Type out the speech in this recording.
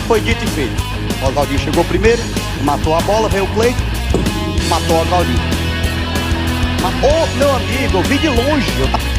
Foi dito e feito. O Oswaldinho chegou primeiro, matou a bola, veio o Cleiton, matou o Oswaldinho. Ô, meu amigo, eu vi de longe.